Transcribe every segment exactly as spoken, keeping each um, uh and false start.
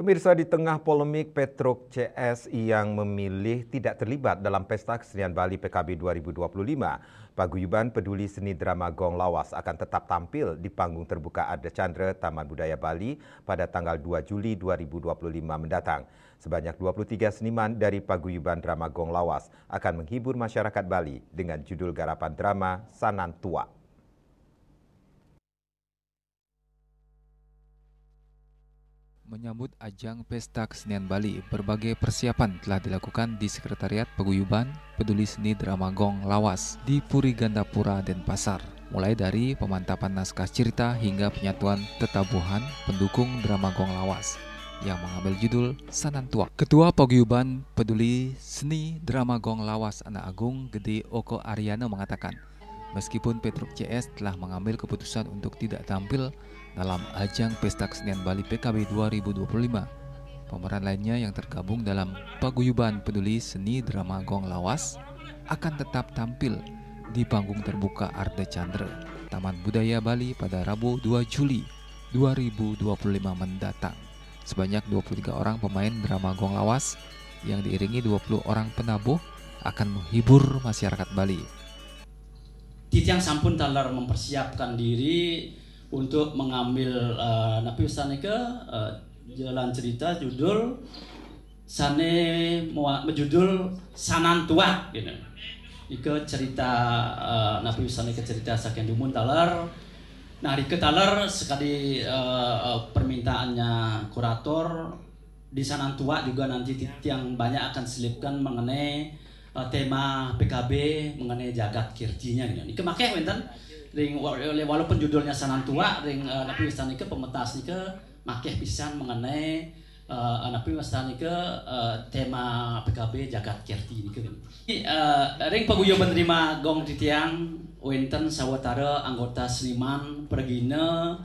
Pemirsa, di tengah polemik Petruk C S yang memilih tidak terlibat dalam Pesta Kesenian Bali P K B dua ribu dua puluh lima, Paguyuban Peduli Seni Drama Gong Lawas akan tetap tampil di panggung terbuka Ardha Candra Taman Budaya Bali pada tanggal dua Juli dua ribu dua puluh lima mendatang. Sebanyak dua puluh tiga seniman dari Paguyuban Drama Gong Lawas akan menghibur masyarakat Bali dengan judul garapan drama Sanantua. Menyambut ajang Pesta Kesenian Bali, berbagai persiapan telah dilakukan di Sekretariat Paguyuban Peduli Seni Drama Gong Lawas di Puri Gandapura, Denpasar. Mulai dari pemantapan naskah cerita hingga penyatuan tetabuhan pendukung drama Gong Lawas yang mengambil judul Sanantua. Ketua Paguyuban Peduli Seni Drama Gong Lawas Anak Agung Gede Oko Ariano mengatakan, meskipun Petruk C S telah mengambil keputusan untuk tidak tampil dalam ajang Pesta Kesenian Bali P K B dua ribu dua puluh lima, pemeran lainnya yang tergabung dalam Paguyuban Peduli Seni Drama Gong Lawas akan tetap tampil di panggung terbuka Ardha Candra, Taman Budaya Bali pada Rabu dua Juli dua ribu dua puluh lima mendatang. Sebanyak dua puluh tiga orang pemain drama Gong Lawas yang diiringi dua puluh orang penabuh akan menghibur masyarakat Bali. Titiang sampun taler mempersiapkan diri untuk mengambil, eh, napi usan nika, eh, jalan cerita judul sane mua-, berjudul Sanantua gitu. Nika cerita, eh, napi usan nika cerita saking dumun taler. Nah, rika taler sekadi, eh, eh, permintaannya kurator, di Sanantua juga nanti ti-, tiang banyak akan selipkan mengenai, eh, tema P K B mengenai jagat kirtinya gitu. Nika makeh wenten ring wa-, walaupun judulnya Sanantua, ring, eh, napi usan nika pemetas nika makeh pisan mengenai, eh, napi usan nika, eh, tema P K B jagat kirti nika gitu. Eh, ring paguyuban drama gong titiang wenten sawatara anggota seniman pragina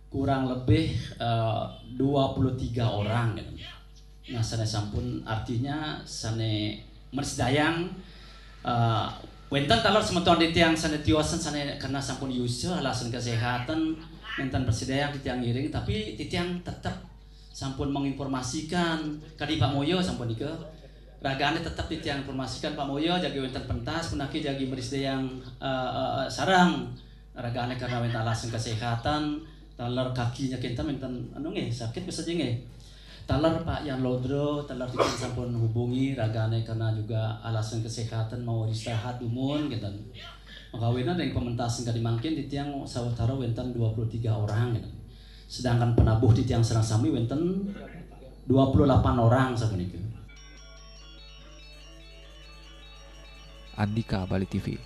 kurang lebih, eh, dua puluh tiga orang gitu. Nah, sane sampun artinya sane mrasidayang, eh, wenten taler semeton titiang sane tiosan sane karena sampun yusa alasan kesehatan, wenten mrasidayang titiang ngiring, tapi titiang tetep sampun menginformasikan kadi Pak Moyo sampun nika. Ragane tetep titiang informasikan Pak Moyo jagi wenten pentas punaki jagi mrasidayang, eh, eh, eh, sareng. Ragane karena wenten alasan kesehatan, taler kakinya kenten wenten anu nggih, sakit bisa nggih. Taler Pak Yan Lodro, taler titiang sampun hubungi ragane karena juga alasan kesehatan mau istirahat dumun gitu. Maka wenten ring pementasan kadi mangkin titiang sawatara wenten dua puluh tiga orang gitu. Sedangkan penabuh titiang sareng sami wenten dua puluh delapan orang sapunika. Andika, Bali T V.